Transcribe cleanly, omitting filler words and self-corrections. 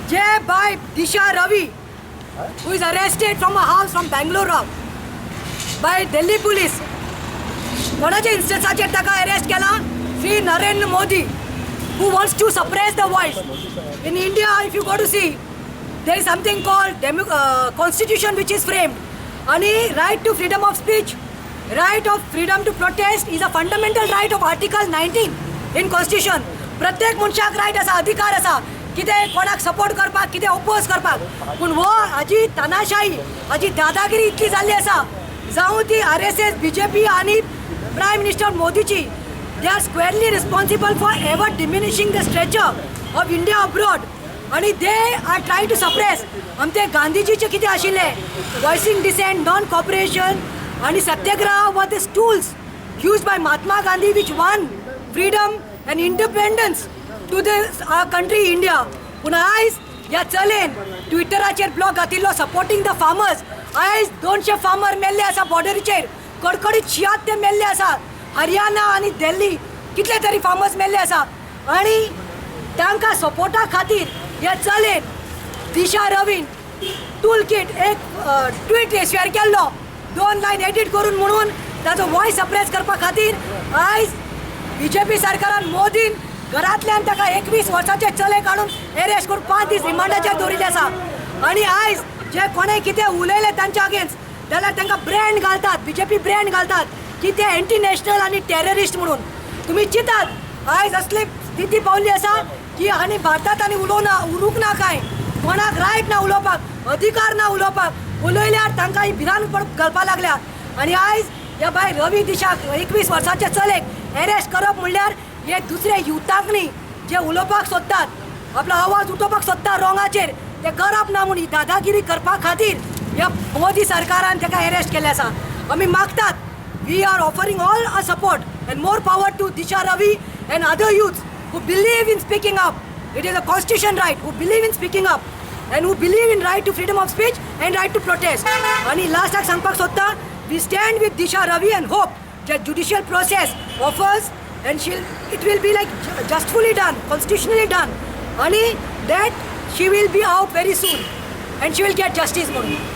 जे बाय दिशा Ravi, who is arrested from a house from Bangalore by Delhi Police. कोणाच्या इन्स्टन्साचेर ताका arrest केला? Shri Narendra Modi, who wants to suppress the voice. In India, if you go to see, there is something called constitution which is framed. आणि right to freedom of speech, right of freedom to protest is a fundamental right of Article 19 in Constitution. प्रत्येक मनशाक right आसा, अधिकार आसा कितें कोणाक support करपाक, कितें ओपोज करपाक. पूण हो हाजी तानाशाही, हाजी दादागिरी इतली जाल्ली आसा, जावं ती आरएसएस, बीजेपी आनी प्रायम मिनिस्टर मोदीची, they are squarely responsible for ever diminishing the stature of India abroad आणि they are try to suppress आमचे गांधीजीचे कितें आशिल्लें, वॉयसिंग डिसेंट, नॉन कॉपरेशन आणि satyagraha were the tools used by Mahatma Gandhi which won freedom and independence to the country India. पूण आयज ह्या चलेन ट्विटराचेर blog घातिल्लो supporting the farmers. आयज 200 farmer मेल्ले आसा बॉर्डरीचेर, कडकडीत शियात ते मेल्ले आसा. हरियाणा आनी दिल्ली कितले तरी फार्मर्स मेल्ले आसा आणि तांकां सपोर्टा खातीर ह्या चलेन दिशा रवीन टूल किट एक ट्वीट शेअर केल्लो, दोन लायन एडिट करून, म्हणून ताजो वॉयस सप्रेस करपा खातीर आयज बीजेपी सरकारान, मोदीन घरांतल्यान ताका 21 वर्साचे चले काडून एरेस्ट करून 5 दीस रिमांडाचेर दवरिल्ले आसा. आनी आयज जे कोणें कितें उलयले तांच्या अगेन्स्ट जाल्यार तांकां ब्रँड घालतात, बीजेपी ब्रँड घालतात की ते एंटी नॅशनल आनी टेररिस्ट म्हणून. तुमी चिंतात, आयज असली स्थिती पावली आसा की आनी भारतात आनी उलोवना उरूंक ना कांय. कोणाक रायट ना उलोवपाक, अधिकार ना उलोवपाक. उलयल्यार तांकां ही भिरांत घालपाक लागल्या. आनी आयज ह्या बाय रवी दिशाक, 21 वर्साच्या चलेक एरेस्ट करप म्हणल्यार हे दुसरे युथाक न्ही, जे उलोवपाक सोदतात, आपलो आवाज उठोवपाक सोदता रोंगाचेर, ते करप ना म्हूण ही दादागिरी करपा खातीर ह्या मोदी सरकारान ताका एरेस्ट केल्लें आसा. आमी मागतात, we are offering all our support and more power to Disha Ravi and other youths who believe in speaking up. It is a constitution right, who believe in speaking up and who believe in right to freedom of speech and right to protest. आणि लास्टाक सांगपाक सोदता, we stand with Disha Ravi and hope that judicial process offers and she'll it will be like justfully done, constitutionally done, आणि that she will be out very soon and she will get justice म्हणून.